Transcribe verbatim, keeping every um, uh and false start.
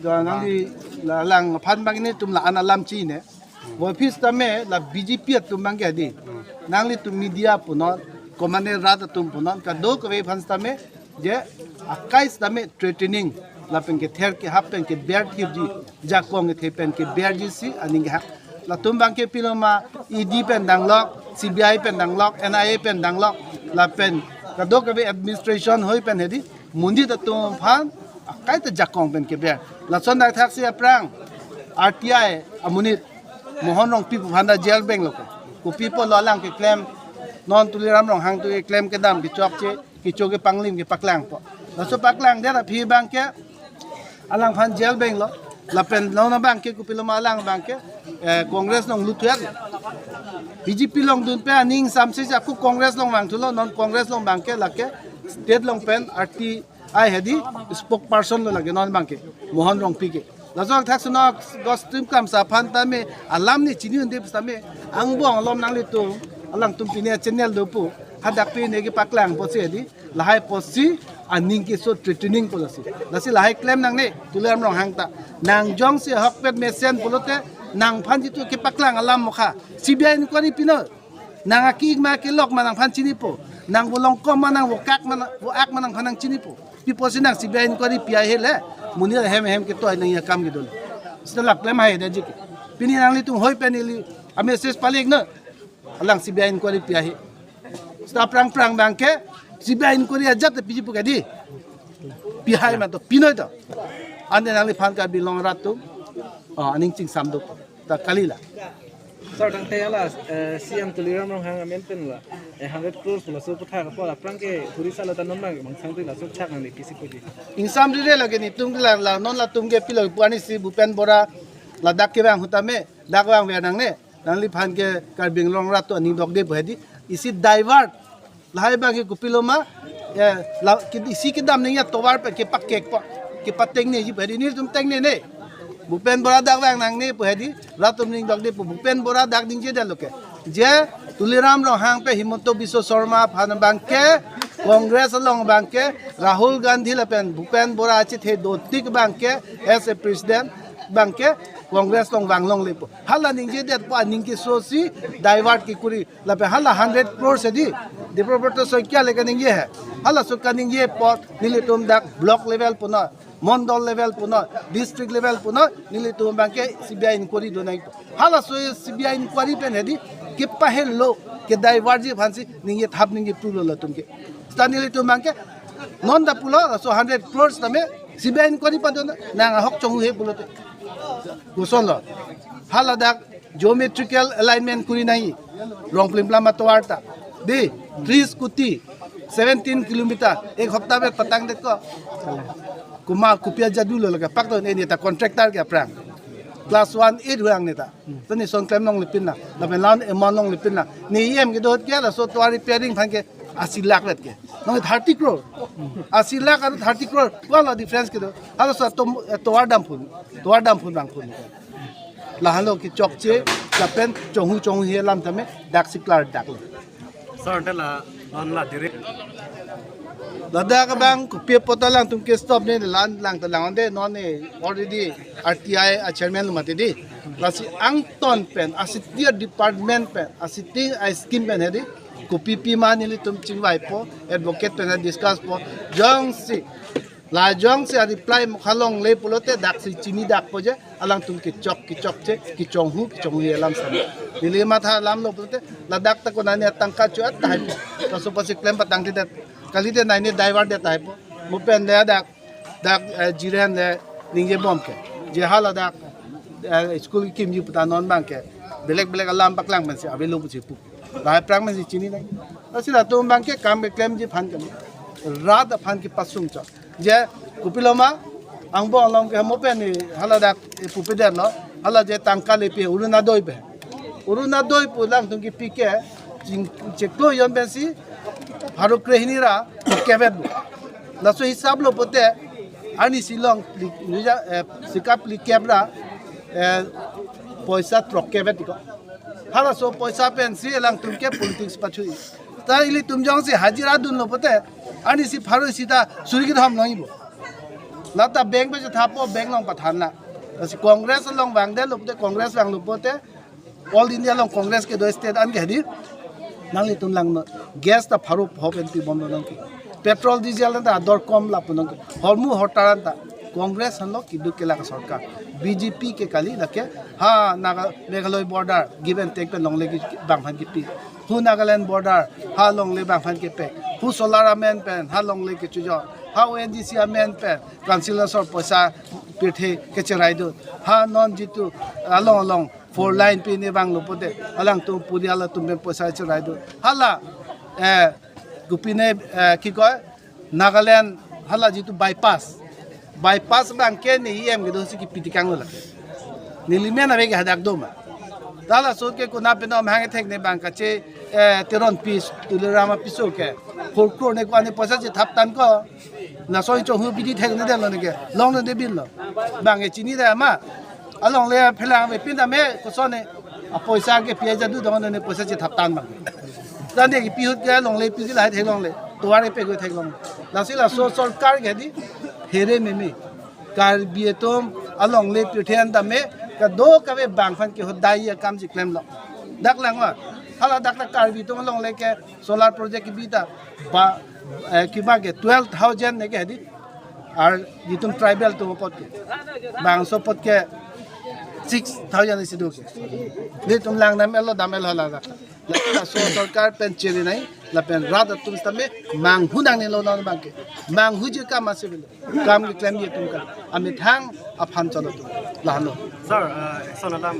Nangli la lang aphan abang nelitum la-an alam chinine. Voiphit tame la B J P atum abangke di. Nanglitum media punon, komatne rat atum punon, kadokave aphan tame, je akai tame threatening, lapen kether kehap pen keber thipji, jakong kethe pen keberji si aning kehang. Latum abangke piloma E D pen danglok, C B I pen danglok, N I A pen danglok, lapen kadokave administration hoi pen hedi, monit atum aphan akai ta jakong pen keber. Lason dak thaksi aphrang R T I amonit Mohan Rongpi pu aphan ta jail benglo ko. Kopi apotlo alang keklem, non Tuliram Ronghang atum keklem kedam kechokche, kecho kepanglim kepaklangpo. Laso paklangdet aphi abangke alangphan jail benglo. Lapen non abangke kopiloma alang abangke, eh, Congress along luthuat. B J P along dunpe aning samse jako Congress along vangthulo, non Congress along abangke lake state along pen R T I hedi spokesperson lo lake non abangke Mohan Rongpi ke. Laso thaksono Gostim Kramsa aphan tame alam ne chini un-e tame angbong alom nanglitum alangtum pine channel do pu hadak pine kepaklang apotsi hedi lahai apotsi aning keso threatening pu lasi. Lasi lahai klem nangne Tuliram Ronghang ta. Nang jongsi ahokpet mesen pulote nangphan jitu kepaklang alam mokha. C B I inquiry pino. Nang aki-ik ma kelok ma nangphan chinipo. Nang volong kom ma nang vokak ma nang vo-ak ma nangphan nang chinipo. Pi apotsi nang C B I inquiry pi ahe le. Monit ahem ahem ketoi nangji akam kedo. Sita laklem hai da jiki. Pini nanglitum hoi pen ili a message palik no. Alang C B I inquiry pi ahe. Sita aphrang aphrang abangke C B I inquiry ajat pi ji pu kedi. Pi hai ma to, pinoi to. Ante nangliphan Karbi Anglong arat atum, ah, aning chingsam do. Ta kalila. Sir, tangte hala, eh, C M Tuliram Ronghang amen pen la, eh, hundred crores laso aputhak apot aphrang ke huri salo ta non mang mang sangri laso aputhak nangli pisi puji. Ingsamri re lake nelitum ke la, la non latum ke pilo pu arnisi Bhupen Bora ladak kevang ahut tame, dak vangver nangne, nangliphan ke Karbi Anglong arat atum aning dokde pu hedi, isi divert, lahai abangke kopiloma, eh, la, ke, isi kedam nangji atovar pen kepakekpo, kepatengneji pu hedi, nelitum tengnene. Bhupen Bora dak vang nangne pu hedi, rat atum aning dokde pu Bhupen Bora dak ningjedetlo ke. Je Tuliram Ronghang pen Himanta Biswa Sarma aphan abangke, Congress along abangke, Rahul Gandhi lapen Bhupen Bora achethe dotik abangke, as a president abangke, Congress along vanglonglepo. Hala ningjedetpo aning keso si divert kekuri. Lapen hala hundred crores hedi, Debabrata Saikia le kaningje he. Halaso kaningje apot nelitum dak block level punon, mondol level punon, district level punon, nelitum abangke C B I inquiry do nangpo. Halaso C B I inquiry pen hedi, kepahelo, ke divertji aphansi ningje thap ningje pulo latum ke. Sita nelitum abangke, non ta pulo, laso hundred crores tame, C B I inquiry pado na, nang ahok chonghu he pulote. Kosonlo. Hala dak, geometrical alignment kuri nangji. Rong plimplam atovar ta. Di, tris kuti, seventeen kilometer, ek hapta vet patangdet ko. Kuma kopi ajadu lo lake, pak to ne ta contractor ke aphrang. Class one eight huang ne ta. Tani son klem longle pin na. Lapen lan eman longle pin na. Ne E M kedo ke laso tovar repairing aphan ke asi lakh vet ke. Nong thirty crore. Asi lakh aru thirty crore. Wala difference kedo. Halaso atum, eh, tovar damphun. Tovar damphun bangphun. Lahelo kechokche, lapen chonghu chonghu he alam tame, daksi klar daklo. Sir, ante la, non la direct. Ladak abang kopi apot alangtum ke stop ne lan lang ta lang ande non ne already R T I a chairman lo mati di. Lasi angton pen, asitir department pen, asitir a scheme pen hedi. Kopi pima nelitum chingvaipo, advocate pen discuss po. Jongsi la jongsi a reply mokha longle pulote daksi chini dakpo je, alangtum kechok, kechokche, kechonghu, kechonghu alam sam. Neli matha alam lo pulote, ladak ta konane tangka cho-at tahai. Laso apotsi klem patangtedet, kalite nai ne divert det tahai po. Mo pen le dak, dak, eh, Jiren le ningjebom ke. Je hala dak, eh, school kimji puta non abangke. Belek belek alam paklang pensi, avelo pusi pu. Lahai aphrang pensi chini nang. Lasi latum abangke kam keklemji aphan kami. Rat aphan kepasung chot. Je kopiloma angbong along ke mo pen ni hala dak, eh, pupedetlo. Hala je tangka lepi Orunodoi pen. Orunodoi pu alangtum kepi ke ching-, chiklo jon pensi pharo krehini ra kevet bu. Laso hisab lo pulote arnisi along li-, nija, eh, sikap phlikep ra, eh, poisa throk kevet ko. Halaso poisa pensi alangtum ke politics pathu. Ta ilitum jongsi hajira dunlo pulote, arnisi pharo isi ta suri kethom nangji bo. Lata bank pen chethappo, bank along pathan la. Lasi Congress along vangdetlo pute, Congress vanglo pute, All India along Congress kedo state an ke hadi. Nanglitum langnon, gas ta pharo pho pen pibomlo nangke. Petrol diesel ta ador kom lapu nangke. Hormu hortar an ta Congress henlo keduk kelak asorkar. B J P ke kali lake, ha Naga, Meghalaya border give and take pen longle ke bang aphan kepi. Hu Nagaland border, ha longle bang aphan kepek. Hu solar amen pen, ha longle kechojor. Ha O N G C amen pen, council asor poisa pirthe kecherai do. Ha non jitu along along four lane pine vanglo pute, alangtum purial atum pen poisa cherai do. Hala, eh, kopine, eh, ki koi, Nagaland hala jitu bypass. Bypass bang ke ne E M kedo si kipi tekanglo la. Neli men ave ke hadak do ma. Ta laso ke konat pen om hang thek ne bang kache, eh, Teronpi, Tuliram apiso ke four crore ne ko-an ne poisa chethap tangkok. Laso icho hu bidi thek ne detlo neke. Longledetlo. Bang e chinidetma. Alongle phelang avepin tame koson ne. Apoisa ke pi ajadu dong ne poisa chethap tang bang. Tangte kipi ahut ke alongle pi lahai theklongle. Tovar epe ko theklongle. Lasi laso sorkar ke di here meme. Karbi atum alongle pirthe an tame kadokave bang aphan kehodai akam si klemlo. Dak langma. Hala dak ta Karbi atum alongle ke solar project kebi ta ba, eh, kiba ke twelve thousand ne ke hadi. Ar jitum tribal atum apot ke, bangso apot ke six thousand isi do ke. Netum lang dam-etlo, dam-etlo hala dak. Lapen laso sorkar pen chiri nai, lapen rat atum tame manghu nangnelo non bang ke. Manghuji akam ase bile. Kam keklemji atum kan. Amethang aphan cholo atum. Lahelo. Sir, uh, action alam